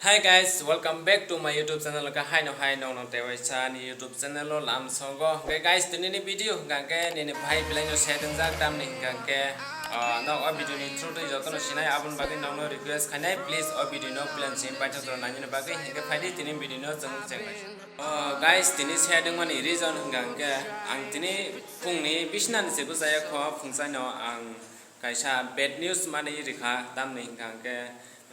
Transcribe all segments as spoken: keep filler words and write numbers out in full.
Hi guys, welcome back to my YouTube channel. Hwnkhe haino hai nokno tewaisa ani YouTube channel o lamsongo. Hwnkhe guys, tini ni video hwnkhe nini bhai belai no se tongjak, tamni hwnkhe ah, nok o video ni through twi jotono sinai, aboni bagwi nokno request khainai, please o video no plan simi paithak jora nainani bagwi. Hwnkhe phaidi tini video no chwng chenglai. Ah, guys, tini se tongmani reason hwnkhe ang tini phungni bisnani se bwchaya kho, phungchaino ang kaisa bad news manwi rikha, tamni hwnkha hwnkhe,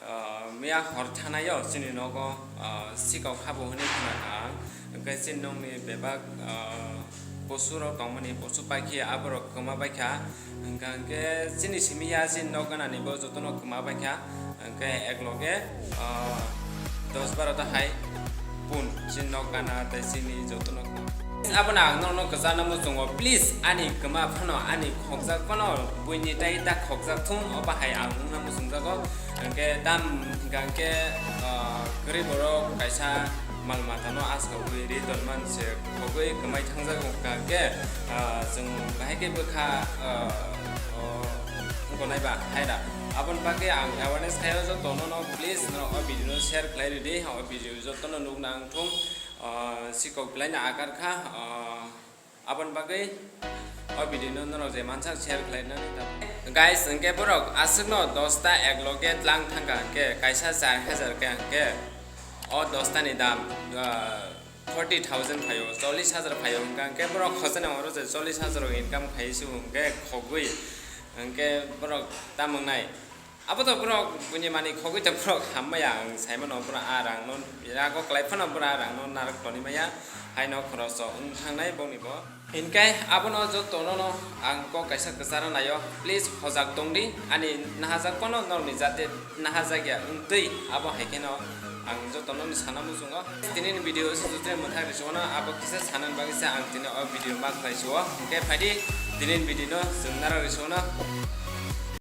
ah, miya hor thanaio chini nogo, ah, sikok habo hwnwi khna kha ang. Hwnkhe chini nokni bebak, ah, posurok tongmani, posu paikhe aborok kwma baikha. Hwnkha hwnkhe chini simi ya chini nok ganani bo jotono kwma baikha. Hwnkhe ekloge, ah, dos baro ta hai pun chini nok gana tei chini jotono. Abono ang norokno kwchangno muchungo, please ani kwma phano ani khokjak phano buini tai ta khokjak thung, o bahai ang wngna muchungjago. Hwnkhe tam hwnkha hwnkhe, ah, kwrwi borok kaisa mal matano aswkwi ri tonman se khogwi kwmai thangjak wngkha hwnkhe, ah, chwng bahai khe bwkha, ah, o wngkha nai ba hai da. Aboni bagwi ang awareness khaio jotono no, please no o video no share khlai ridi, o video jotono nukna wngthung, ah, sikok belai no akar kha, ah, Aboni bagwi o video no norok je mansak share khlai nani ta. Guys, hwnkhe borok aswkno dos ta ekloge tlang thangkha hwnkhe kaisa char hajar khe hwnkhe o dos ta ni dam, ah, forty thousand phaio, chollish hajar phaio hwnkha hwnkhe borok khosani oro je chollish hajar o income khai se hwnkhe khogwi hwnkhe borok tamo wngnai. Abo to borok buini manwi khogwi to borok hammaya ang saimano borok a rangno yago kwlai phano borok a rangno narwk tonwi maya haino khorokso wng thangnai bongni bo. Hinkhe abono jotono no ang kok kaisa kwcharo naio, please hojak tongdi ani nahajak phano norokni jate nahajak ya wngtwi abo hai kheno ang jotono no sana muchungo. Tini ni video se joto mwthang risugo no abo kisa sanani bagwi se ang tini o video ma khlai sugo. Hinkhe phaidi tini ni video no chwng narwk risugo no.